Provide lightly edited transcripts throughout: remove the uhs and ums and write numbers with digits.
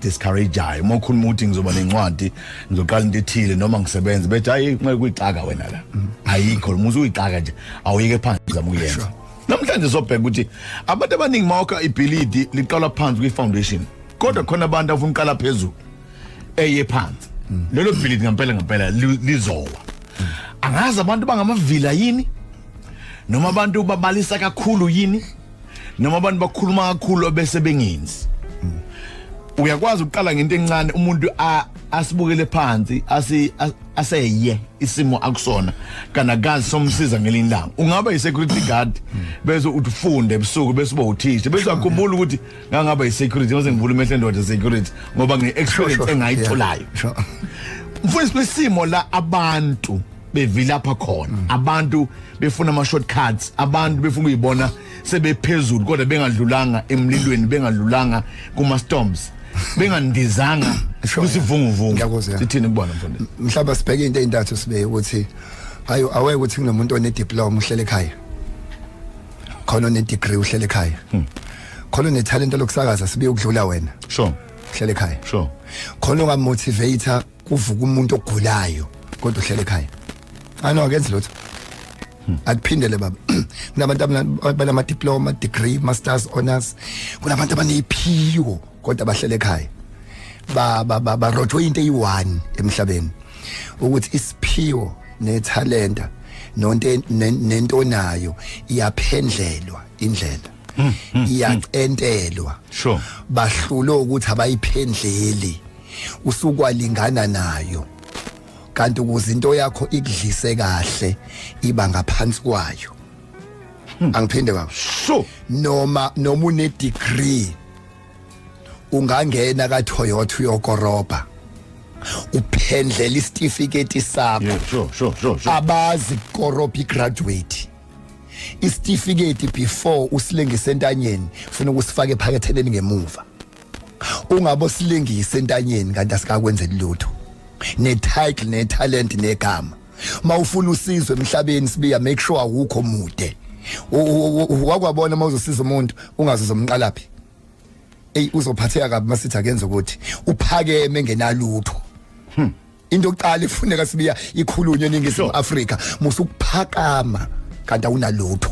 Abakudiscourageayo uma ukhuluma ukuthi ngizoba nencwadi, ngizoqala into ethile noma ngisebenze, bethi hayi, ngeke, kuyixaka wena la, ayikho lo muzi, uyixaka nje, awuyike phansi, zama ukuyenza. Namhlanje sobheka ukuthi abantu abaningi mawakha ibhilidi liqala phansi kwi-foundation, kodwa khona abantu afuna uqala phezulu eye phansi. Lelo bhilidi ngempela ngempela lizowa. Angazi abantu bangamavila yini, noma abantu babalisa kakhulu yini, noma abantu bakhuluma kakhulu bese bengenzi. Uyakwazi ukuqala ngento encane, umuntu asibukele phansi, aseye isimo akusona kana kazi somsiza ngelinye ilanga. Ungaba yi-security guard bese uthi ufunde ebusuku, bese uba uthisha, bese uyakhumbula ukuthi ngangaba yi-security, bese ngivula imehlo endoda security ngoba nge-experience engayitholayo. Mfundisi, kwisimo la abantu bevilapha khona, abantu befuna ama shortcuts, abantu befuna ukuyibona sebephezulu kodwa bengadlulanga emlilweni, bengadlulanga kuma storms, bengandizanga kwisivunguvungu. Ngiyakuzwa, yeah. Sithini kubona, mfundisi? Mhlawumbe sibheke into eyintathu, sibe ukuthi ayo aweke ukuthi kunomuntu one diploma uhlele ekhaya, khona one degree uhlele ekhaya, khona one talent lokusakaza, sibe ukudlula wena, uhlele ekhaya, khona ungamotivate kuvuka umuntu ogulayo kodwa uhlele ekhaya, ano akenzi lutho. Akuphindele baba, kunabantu abanama diploma, degree, masters, honors, kunabantu abaneziphiwo kodwa bahlele ekhaya. Ba ba ba barojwe into eyi-1 emhlabeni, ukuthi isiphiwo nethalenta nonto nento nayo iyaphendlelwa indlela, iyacentelwa. Bahlulwe ukuthi abayiphendleli, usukwalingana nayo, kanti ukuze into yakho ikudlise kahle iba ngaphansi kwayo. Angiphinde baba. Noma une degree, ungangena ka Toyota uyokoroba, uphendlela isitifiketi sakho. yeah sure sure sure sure Abazi korobha igraduate. Isitifiketi before usilengise entanyeni ufuna ukusifaka ephaketheleni ngemuva. Ungabo silengise entanyeni kanti asikakwenzeli lutho, ne title, ne talent, negama. Mawufuna usizo emhlabeni, sibiya, make sure awukho mude. Wakwabona mawuzosiza umuntu ungazi uzomqalaphi, ey, uzophatheka kabi masithi akenze ukuthi uphakeme engenalutho. Into yokuqala ifuneka, sibiya, ikhulunywe eNingizimu Afrika, musukuphakama kanti awunalutho.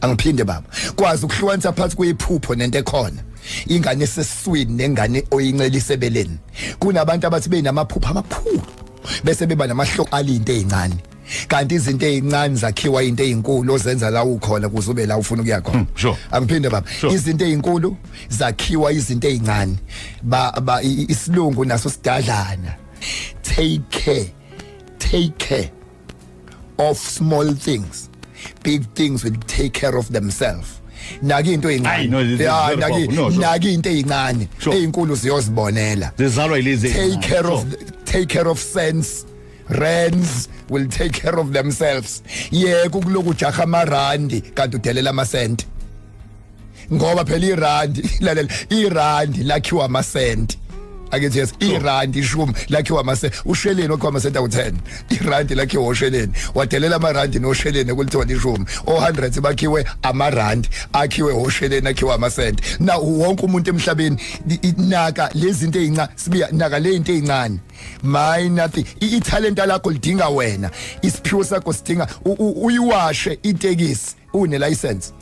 Angiphinde baba, kwazi ukuhlukanisa phakathi kwephupho nento ekhona, ingane esesiswini nengane oyincelisa ebeleni. Kunabantu abathi benamaphupho amakhulu bese beba namahloko alinto ezincane, kanti izinto ezincane zakhiwa into ezinkulu ozenza la ukhona kuze ube la ufuna ukuya khona. Angiphinde baba, izinto ezinkulu zakhiwa izinto ezincane. Ba isilungu naso sidadlana. Take care, take care of small things, big things will take care of themselves. Naki into Ayi, no, ezincane. this is very Naki powerful. No, sure. naki into ezincane, ezinkulu ziyozibonela. Zizalwa yilezi. Take care of cents, rands will take care of themselves. Yeka ukuloku ujaha amarandi kanti udelela amasenti, ngoba phela irandi, lalela, irandi lakhiwa amasenti. Akithi yes, irandi ishumi lakhiwa amasenti, usheleni wakhiwa amasenti awu10. Irandi lakhiwa osheleni, wadelela amarandi nosheleni kulithola ishumi. O100 bakhiwe amarandi akhiwe osheleni akhiwa amasenti. Na wonke umuntu emhlabeni naka lezi zinto ezincane, sibiya, naka le into ezincane, minor thing. Italenta lakho lidinga wena, isiphiwo sakho sidinga uyiwashe itekisi une license.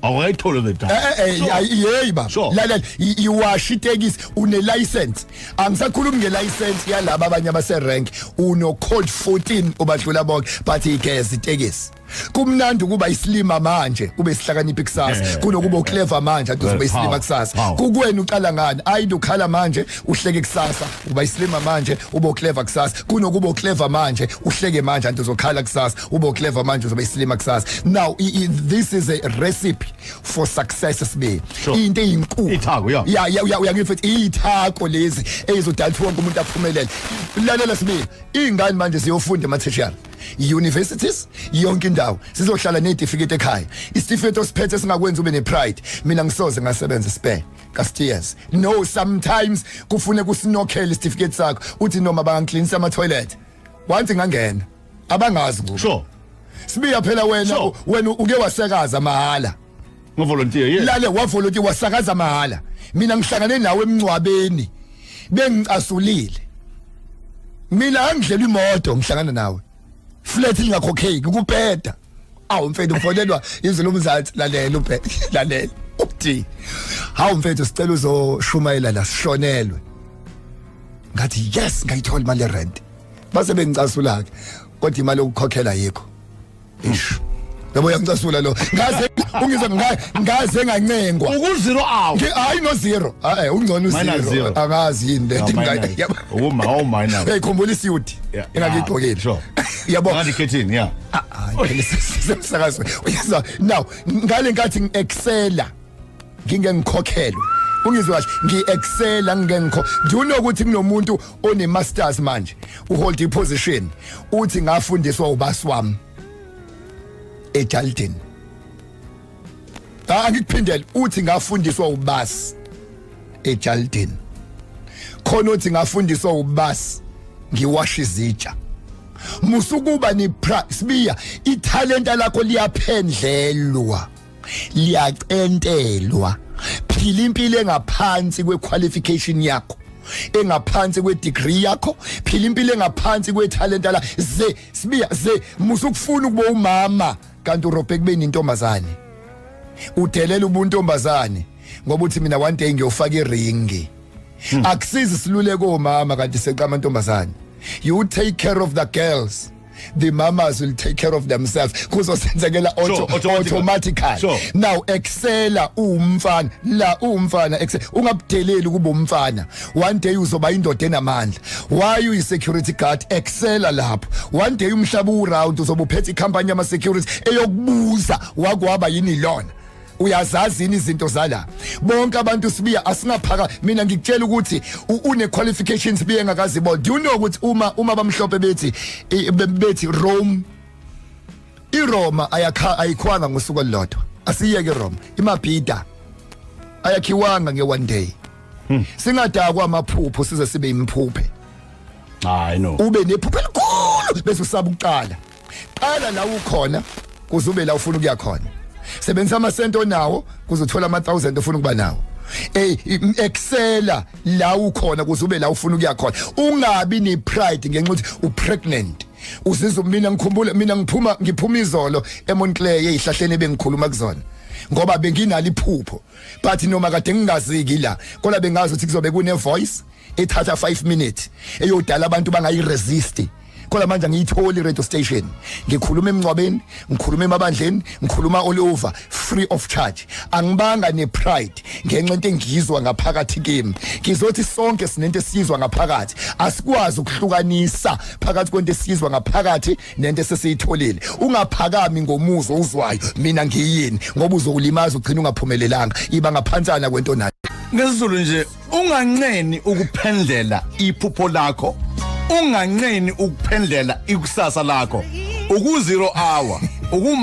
Awayithole the time. Yeyi baba, lalela, iwasha itekisi une license. Angisakhulumi nge license yalaba abanye abase rank, uno code 14, ubadlula bonke, but igeza itekisi. Kumnandi ukuba isilima manje ube sihlakaniphi kusasa kunokuba uclever manje ade uzoba isilima kusasa. Kukwena uqala ngani ayinde ukhala manje uhleke kusasa, uba isilima manje ube clever kusasa, kunokuba uclever manje uhleke manje anti uzokhala kusasa, ube clever manje uzoba isilima kusasa. Now this is a recipe for success, sibe into eyinkulu. Ithako, yeah. Ya, uyangifa, ithako lezi ezizodala ukuthi wonke umuntu aphumelele. Lalela sibili, ingane manje ziyofunda ema tertiary universities yonke indawo, sizohlala nezitifiketi ekhaya. Isitifiketi osiphethe singakwenza ube nepride. Mina ngisoze ngasebenza spare ka-Steers. No, sometimes kufune kusinokhele isitifiketi sakho, uthi noma bangicleanisa ama toilet once ngangena abangazi kubo. Sibiya phela wena, wena uke wasekaza mahala. Ngo-volunteer, yes. Lale, wavolunteer, wasakaza mahala. Mina ngihlangane nawe emncwabeni, bengicasulile mina, angidlela imoto, ngihlangana nawe flat lingakhokheki kupeda. Awu mfethu, ufonelwa Izwi Lomzansi, lalela ubhe, lalela uthi, "Hawu mfethu, sicela uzoshumayela la, sishonelwe." Ngathi, "Yes, ngayithola imali yerent." Base bengicasula ke, kodwa imali yokukhokhela yikho. Ish, yabo, uyangicasula lo, ngaze ungizwe ngaze ngancengwa. Uku zero hour. Hayi, no zero, hayi, ungcono. Minus uzero. Zero. Angazi yini le. No, minus. Uma oh minus. Uyayikhumbula isuit engakuyigqokile? Sure. Yabo. Ngathi khethini, yeah. Hayi phela, semsakazweni uyezwa. Now ngale nkathi ngi-excela ngingeke ngikhokhelwe, ungizwe kahle, ngi-excela ngike ngikho. Do you know ukuthi kunomuntu one masters manje, uhold iposition, uthi, "Ngafundiswa ubasi wami eJalden"? Ah, angikuphindele, uthi, "Ngafundiswa ubasi eJalden." Khona uthi, "Ngafundiswa ubasi ngiwasha izitsha." Musukuba ni sibiya, italenta lakho liyaphendlelwa, liyacentelwa. Phila impilo engaphansi kwequalification yakho, engaphansi kwedegree yakho. Phila impilo engaphansi kwetalenta la ze sibiya ze. Musukufuna ukuba umama kanti urobhe kube intombazane, udelela ubuntombazane ngoba uthi, "Mina one day ngiyofaka iringi." Akusizi siluleko omama kanti seqa amantombazane. You take care of the girls, the mamas will take care of themselves, kuzosenzekela auto, Sure, automatically. Automatically. Now excela umfana la, umfana excel, ungabudeleli kuba umfana. One day uzoba indoda enamandla. Why you security guard? Excela lapho. One day umhlaba uround, uzoba uphethe icompany yama security eyokubuza, wakwaba yini lona, uyazazi yini izinto zala bonke abantu? Sibiya, asingaphaka. Mina ngikutshela ukuthi une qualifications biye engakazibona. Do you know ukuthi uma bamhlophe bethi bethi Rome, iRoma ayakha ayikhwanga ngosuku olulodwa? Asiyeke iRoma, imabhida ayakhiwanga nge one day. Singadakwa amaphupho size sibe imphuphe. Hayi, no. Ube nephupho elikhulu bese usaba ukuqala. Qala la ukhona kuze ube la ufuna ukuya khona. Sebenzisa amasento onawo kuze uthole ama 1000 ofuna ukuba nawo. Excela la ukhona kuze ube la ufuna ukuya khona. Ungabi ne pride ngenxa ukuthi upregnant, uzizwa. Mina ngikhumbula mina ngiphuma izolo eMontclair ezihlahleni ebengikhuluma kuzona ngoba benginalo iphupho, but noma kade ngingaziki la, kodwa bengazi ukuthi kuzobe kune voice ethatha 5 minutes eyodala abantu bangayiresist. Kodwa manje angiyitholi radio station. Ngikhuluma emncwabeni, ngikhuluma emabandleni, ngikhuluma all over free of charge. Angibanga ne pride ngenxa into engizwa ngaphakathi kimi. Ngizothi sonke sinento esizwa ngaphakathi, asikwazi ukuhlukanisa phakathi kwento esizwa ngaphakathi nento esesiyitholile. Ungaphakami ngomuzwa uzwayo, "Mina ngiyini," ngoba uzokulimaza, ugcina ungaphumelelanga. Iba ngaphansana kwento nayo. NgesiZulu nje, unganqeni ukuphendlela iphupho lakho, unganqeni ukuphendlela ikusasa lakho. Uku zero hour, uku